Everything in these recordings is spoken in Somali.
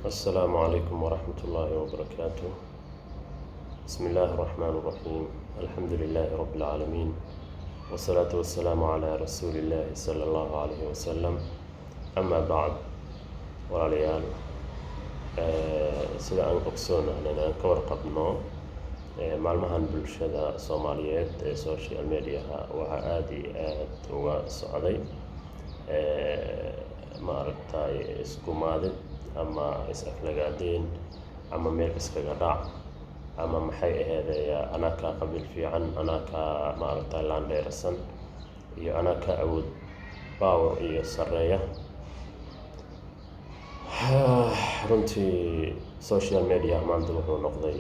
Asalaamu calaykum waraxmat ullaahi wabarakaatu. Bismi illaahi araxmaan iraxiim. Alxamdu lilaahi rabbi alcaalamiin, wasalaatu wasalaamu calaa rasuuli illaahi sala allahu calayhi wasalam. Amaa bacd, walaalayaal, sida aan ogsoonahnana aan ka warqabno, maalmahan bulshada Soomaaliyeed ee social mediaha waxaa aada iyo aada uga socday, maaragtay, iskumaadid ama is-aflagaadeen ama meel iskaga dhac ama maxay aheedey, anaa kaa qabiil fiican, anaa kaa, maaragtay, laandheerasan iyo anaa kaa awood, power iyo sarreeya. Runtii social media maanta wuxuu noqday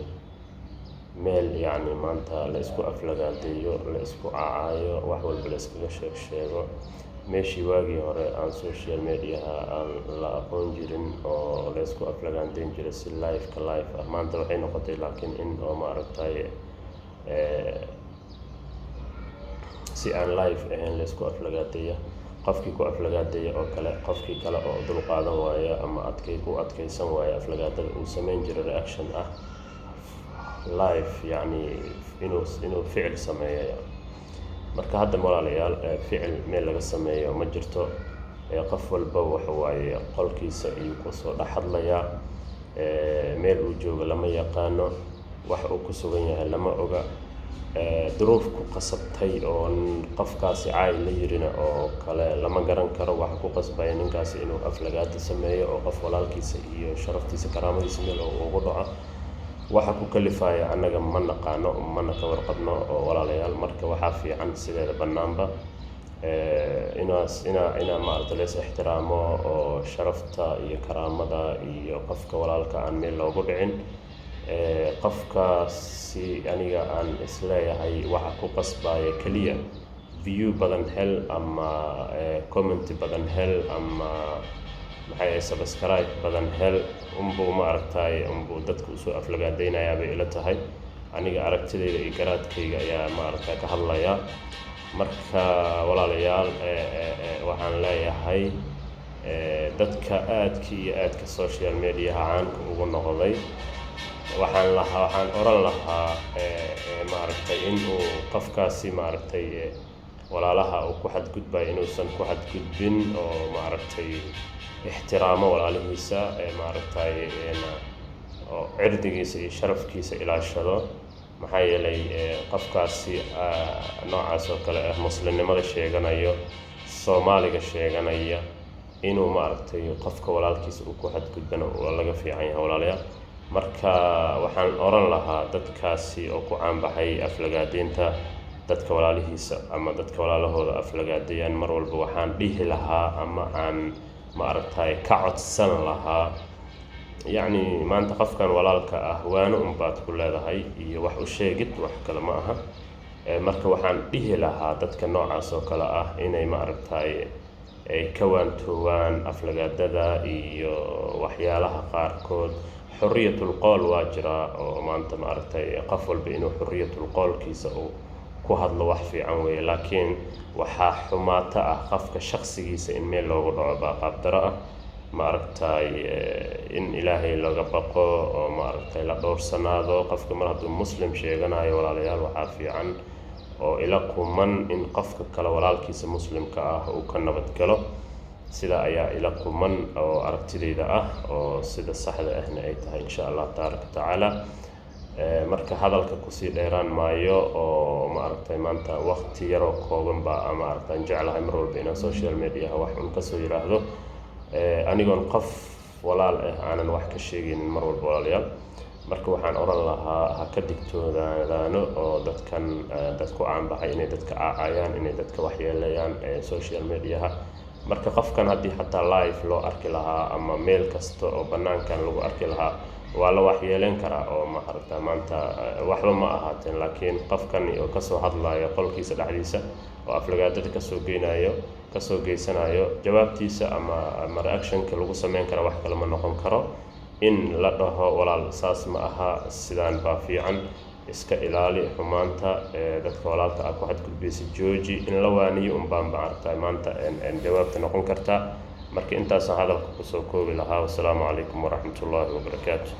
meel, yacni, maanta la isku aflagaadeeyo, la isku cacaayo, wax walba la iskaga sheeg sheego. Meeshii waagii hore aan social mediaha aan la aqoon jirin oo la isku aflagaadeyn jiray si live ka live ah, maanta waxay noqotay laakiin in oo, maaragtay, si aan live ahayn la isku aflagaadeeya. Qofkii ku aflagaadeeya oo kale, qofkii kale oo dulqaadan waaya ama adkay u adkeysan waaya aflagaadada, uu sameyn jiray reaction ah live, yacni inuu ficil sameeyo. Marka hadda, walaalayaal, ficil meel laga sameeyo ma jirto. Qof walba waxa waaye qolkiisa ayuu kusoo dhex hadlayaa. Meel uu joogo lama yaqaano, wax uu ku sugan yahay lama oga, duruuf ku qasabtay oo qofkaasi caay la yirina oo kale lama garan karo. Waxa ku qasbaya ninkaasi inuu aflagaada sameeyo oo qof walaalkiisa iyo sharaftiisa, karaamadiisa meel oo ugu dhaco, waxa ku kalifaya annaga ma naqaano, mana ka warqabno oo walaalayaal. Marka waxaa fiican sideeda bannaanba inaas inaa, maaragta, lees ixtiraamo oo sharafta iyo karaamada iyo qofka walaalka aan meel loogu dhicin. Qofkaasi aniga aan isleeyahay waxa ku qasbaya keliya view badan hel ama comment badan hel ama maxay ahayd, subscribe badan hel unbuu, maaragtay, unbuu dadka usoo aflagaadeynayaa bay ila tahay. Aniga aragtidayda iyo garaadkayga ayaa, maaragtay, ka hadlaya. Marka walaalayaal, waxaan leeyahay dadka aadka iyo aadka social mediaha caanka ugu noqday, waxaan lahaa, waxaan oran lahaa, maaragtay, in uu qofkaasi, maaragtay, walaalaha uu ku xadgudbayo inuusan ku xadgudbin oo, maaragtay, ixtiraamo walaalihiisa, maaragtay, oo cirdigiisa iyo sharafkiisa ilaashado. Maxaa yeelay qofkaasi noocaas oo kale ah, muslimnimada sheeganayo, Soomaaliga sheeganaya, inuu, maaragtay, qofka walaalkiisa uu ku xadgudbana waa laga fiican yahay, walaalayaal. Marka waxaan oran lahaa dadkaasi oo ku caanbaxay aflagaadeynta dadka walaalihiisa ama dadka walaalahooda aflagaadeeyaan mar walba, waxaan dhihi lahaa ama aan, maaragtay, ka codsan lahaa, yacni, maanta qofkan walaalka ah waano unbaad ku leedahay iyo wax u sheegid, wax kale ma aha. Marka waxaan dhihi lahaa dadka noocaas oo kale ah inay, maaragtay, ay ka waantoobaan aflagaadada iyo waxyaalaha qaarkood. Xorriyatul qowl waa jiraa oo maanta, maaragtay, qof walba inuu xorriyatul qowlkiisa uu ku hadlo wax fiican weeye, laakiin waxaa xumaato ah qofka shaqsigiisa in meel loogu dhaco baa qaabdaro ah. Maaragtay, in Ilaahay laga baqo oo, maaragtay, la dhowrsanaado. Qofka mar hadduu Muslim sheeganayo, walaalayaal, waxaa fiican oo ila quman in qofka kale walaalkiisa Muslimka ah uu ka nabadgalo. Sida ayaa ila quman oo aragtidayda ah oo sida saxda ahna ay tahay, insha Allah tabaaraka tacaala. Marka hadalka kusii dheeraan maayo oo, maaragtay, maanta waqti yaroo kooban baa, maaragtay, jeclahay mar walba inaan social mediaha wax un kasoo yiraahdo, anigoon qof walaal ah aanan wax ka sheegaynin mar walba, walaalayaal. Marka waxaan oran lahaa ha ka digtoonaadaano oo dadkan dad ku caanbaxay inay dadka caayaan, inay dadka waxyeeleeyaan social mediaha. Marka qofkan haddii xataa live loo arki lahaa ama meel kasta oo bannaankan lagu arki lahaa, waa la waxyeeleyn karaa oo, maaragta, maanta waxba ma ahaateen. Laakiin qofkan oo kasoo hadlayo qolkiisa dhexdiisa oo aflagaadada kasoo geynayo, kasoo geysanayo, jawaabtiisa ama reactionka lagu sameyn kara wax kale ma noqon karo in la dhaho: "Walaal, saas ma aha, sidaan baa fiican, iska ilaali xumaanta, dadka walaalka ah ku xadgudbaysa jooji." In la waaniyo unbaan, maaragtay, maanta jawaabta noqon kartaa. Marka intaasaan hadalka kusoo koobi lahaa. Wasalaamu calaykum waraxmatullaahi wabarakaatu.